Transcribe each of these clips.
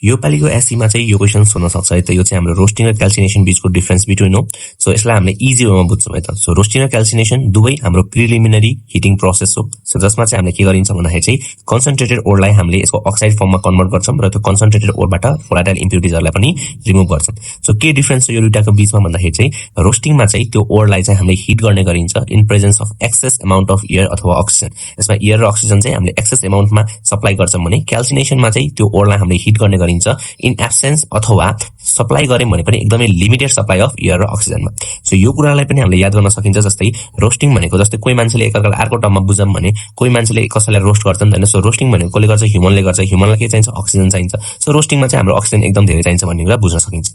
यो पालिको एससीमा चाहिँ यो क्वेशन हुन सक्छ है त। यो चाहिँ हाम्रो रोस्टिङ र क्याल्सिनेसन बीचको डिफरेन्स बिट्विन हो। सो यसलाई हामीले इजी वेमा बुझ्छौँ है त। सो रोस्टिङ र क्याल्सिनेसन दुवै हाम्रो प्रिलिमिनरी हिटिङ प्रोसेस हो। सो जसमा चाहिँ हामीले के गरिन्छ भन्दाखेरि चाहिँ कन्सन्ट्रेटेड ओरलाई हामीले यसको अक्साइड फर्ममा कन्भर्ट गर्छौं र त्यो कन्सन्ट्रेटेड ओरबाट भोलाटाइल इम्प्युरिटिजहरुलाई पनि रिमुभ गर्छौं। सो के डिफरेन्स छ यो दुईटाको बीचमा भन्दाखेरि चाहिँ रोस्टिङमा चाहिँ त्यो ओरलाई चाहिँ हामीले हिट गर्ने गरिन्छ in presence of excess amount of air अथवा अक्सिजन। यसमा एयर र अक्सिजन चाहिँ हामीले एक्सेस अमाउन्टमा सप्लाई गर्छौं भने क्याल्सिनेसनमा चाहिँ त्यो ओरलाई हामीले हिट गर्ने गरिन्छ इन एब्सेन्स अथवा सप्लाई गर्यौं भने पनि एकदमै लिमिटेड सप्लाई अफ एयर र अक्सिजनमा। सो यो कुरालाई पनि हामीले याद गर्न सकिन्छ। जस्तै रोस्टिङ भनेको जस्तै कोही मान्छेले एकअर्कालाई अर्को टर्ममा बुझौं भने कोही मान्छेले कसैलाई रोस्ट गर्छन् हैन। सो रोस्टिङ भनेको कसले गर्छ, ह्युमनले गर्छ। ह्युमनलाई के चाहिन्छ, अक्सिजन चाहिन्छ। सो रोस्टिङमा चाहिँ हाम्रो अक्सिजन एकदम धेरै चाहिन्छ भन्ने कुरा बुझ्न सकिन्छ।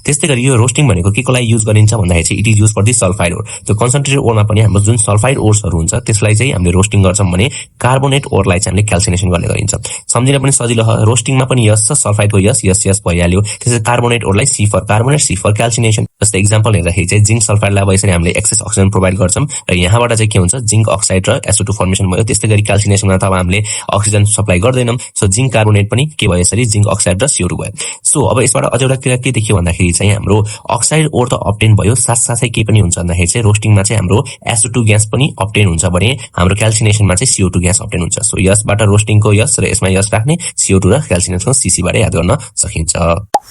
त्यस्तैगरी यो रोस्टिङ भनेको के को लागि युज गरिन्छ भन्दाखेरि चाहिँ it is use for the sulphide ore. त्यो कन्सन्ट्रेटेड ओरमा पनि हाम्रो जुन सल्फाइड ओर्सहरु हुन्छ त्यसलाई चाहिँ हामीले रोस्टिङ गर्छौं भने कार्बोनेट ओरलाई चाहिँ हामीले क्याल्सिनेसन गर्ने गरिन्छ। सम्झिन पनि सजिलो हो। रोस्टिङमा पनि यस छ, सल्फाइडको यस भइहाल्यो। त्यसै कार्बोनेट ओरलाई C for carbonate, C for calcination. जस्तै एक्जाम्पल हेर्दाखेरि चाहिँ जिंक सल्फाइडलाई अब यसरी हामीले एक्सेस अक्सिजन प्रोभाइड गर्छौं र यहाँबाट चाहिँ के हुन्छ, जिंक अक्साइड र SO2 फर्मेसन भयो। त्यस्तैगरी क्याल्सिनेसनमा त अब हामीले अक्सिजन सप्लाई गर्दैनौं। सो जिंक कार्बोनेट पनि के भयो, यसरी जिंक अक्साइड र CO2 भयो। सो अब यसबाट अझ एउटा कुरा के देखियो भन्दाखेरि चाहिँ हाम्रो अक्साइड ओर त अब्टेन भयो, साथसाथै के पनि हुन्छ भन्दाखेरि चाहिँ रोस्टिङमा चाहिँ हाम्रो SO2 ग्यास पनि अब्टेन हुन्छ भने हाम्रो क्याल्सिनेसनमा चाहिँ CO2 ग्यास अब्टेन हुन्छ। सो यसबाट रोस्टिङको यस र यसमा यस राख्ने CO2 र क्याल्सिनेसनको CC बाट याद गर्न सकिन्छ।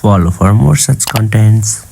Follow for more such contents.